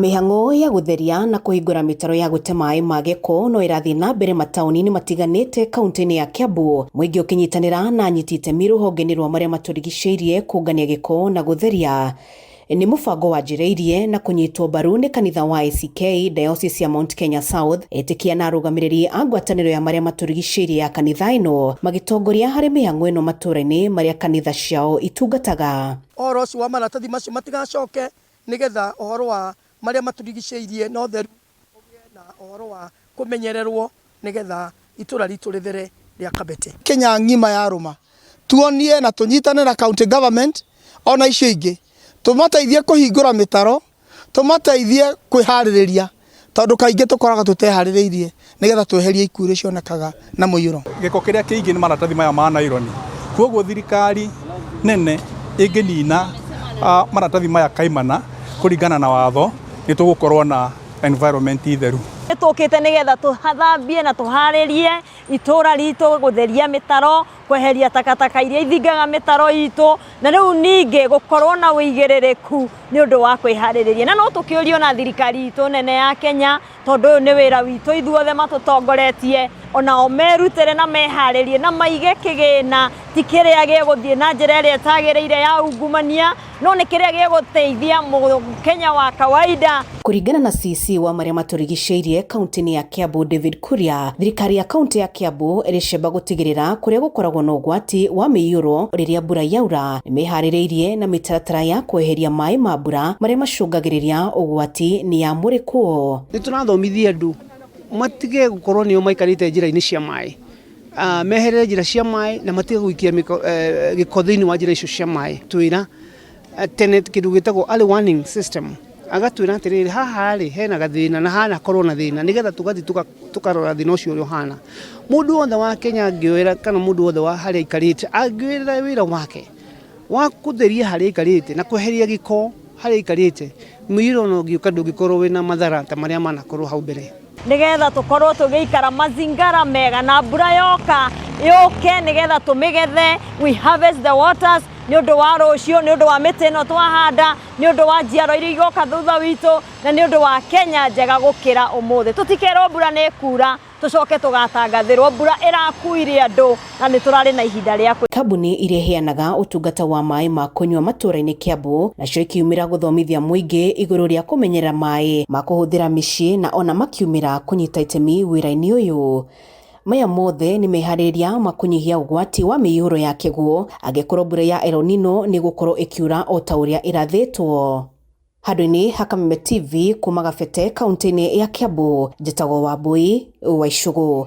Mĩhang'o ya gũtheria na kũhingũra mĩtaro ya gũte maĩ ma gĩko no ĩrathiĩ na mbere mataũni-inĩ matiganĩte kaunti-inĩ ya Kiambu, mũingĩ ũkĩnyitanĩra na anyiti itemi rũhonge-inĩ rwa marĩa matũrigicĩirie kũngania gĩko na gũtheria. Nĩ mũbango wanjĩrĩirie na kũnyitwo mbaru nĩ kanitha wa ACK Diocese ya Mount Kenya South, etĩkia na arũgamĩrĩri a ngwatanĩro ya marĩa matũrigicĩirie ya kanitha ĩno magĩtongoria harĩ mĩhang'o ĩno matũũra-inĩ marĩa kanitha ciao itungataga. Ũhoro ũcio wa maratathi macio matigacoke, nĩgetha ũhoro wa marĩa matũrigicĩirie na ũtheru ũgĩe na ũhoro wa kũmenyererwo, nĩgetha itũra ritũ rĩthere rĩa Kabete. Kenya ng'ima yarũma tuonie na tũnyitane na county government ona icio ingĩ, tũmateithie kũhingũra mĩtaro, tũmateithie kwĩharĩrĩria, tondũ kaingĩ tũkoragwo tũteharĩrĩirie, nĩgetha tweherie ikuũ iria cionekaga na mũiyũro. Gĩko kĩrĩa kĩingĩ nĩ maratathi maya ma naironi. Koguo thirikari nene ĩngĩnina maratathi maya kaimana kũringana na watho, nĩ tũgũkorwo na environment theru. Nĩ tũkĩte nĩgetha tũthambie na tũharĩrie itũra ritũ, gũtheria mĩtaro, kweheria takataka iria ithingaga mĩtaro itũ, na rĩu ningĩ gũkorwo na ũigĩrĩrĩku nĩ ũndũ wa kwĩharĩrĩria. Na no tũkĩũrio na thirikari itũ nene ya Kenya, tondũ ũyũ nĩ wĩra witũ ithuothe matũtongoretie, onao merutĩre na meharĩrie na maige kĩgĩna, ti kĩrĩa gĩgũthiĩ na njĩra ĩrĩa ĩtagĩrĩire ya ungumania, no nĩ kĩrĩa gĩgũteithia Mũkenya wa kawaida. Kũringana na CC wa marĩa matũrigicĩirie kaunti-inĩ ya Kiambu David Kuria, thirikari ya kaunti ya Kiambu ĩrĩcemba gũtigĩrĩra kũrĩa gũkoragwo na ũgwati wa mĩiyũro rĩrĩa mbura yaura nĩ meharĩrĩirie na mĩtaratara ya kweheria maĩ ma mbura marĩa macũngagĩrĩria ũgwati nĩ yamũrĩkwo. Nĩ tũrathomithia andũ matige gũkorwo nĩo maikarĩte njĩra-inĩ cia maĩ, meherere njĩra cia maĩ na matige gũikia gĩko thĩinĩ wa njĩra icio cia maĩ. Twĩra tene kĩndũ gĩtagwo early warning system, agatwĩra atĩrĩrĩ, haha rĩ hena gathĩna na hana korwo na thĩna, nĩgetha tũgathiĩ tũkarora thĩna ũcio ũrĩa ũhana. Mũndũ wothe wa Kenya angĩoera, kana mũndũ wothe wa harĩa aikarĩte angĩoerera wĩra wake wa kũtheria harĩa aikarĩte na kweheria gĩko harĩa aikarĩte, mũiyũro ona ũngĩũka ndũngĩkorwo wĩna mathara ta marĩa manakorwo hau mbere. Nĩgetha tũkorwo tũgĩikara mazingara mega, na mbura yoka yũke nĩgetha tũmĩgethe, we harvest the waters nĩ ũndũ wa rũciũ, nĩ ũndũ wa mĩtĩ ĩno twahanda, nĩ ũndũ wa njiaro iria igoka thutha witũ, na nĩ ũndũ wa Kenya njega gũkĩra ũmũthĩ. Tũtikerwo mbura nĩ ĩkura tũcoke tũgatangathĩrwo mbura ĩrakuire andũ, na nĩ tũrarĩ na ihinda rĩa Kambuni iria iheanaga ũtungata wa maĩ ma kũnyua matũũra-inĩ Kiambu nacio ikiumĩra gũthomithia mũingĩ igũrũ rĩa kũmenyerera maĩ ma kũhũthĩra mĩciĩ, na ona makiumĩra kũnyita itemi wĩra-inĩ ũyũ. Maya mothe nĩ meharĩrĩria ma kũnyihia ũgwati wa mĩihũro ya kĩguũ angĩkorwo mbura ya El Nino nĩ gũkorwo ĩkiura o ta ũrĩa ĩrathĩtwo. Handũ-inĩ ha Kameme TV kuma Gabete kaunti-inĩ ya Kiambu, njĩtagwo Wambui wa Icũgũ.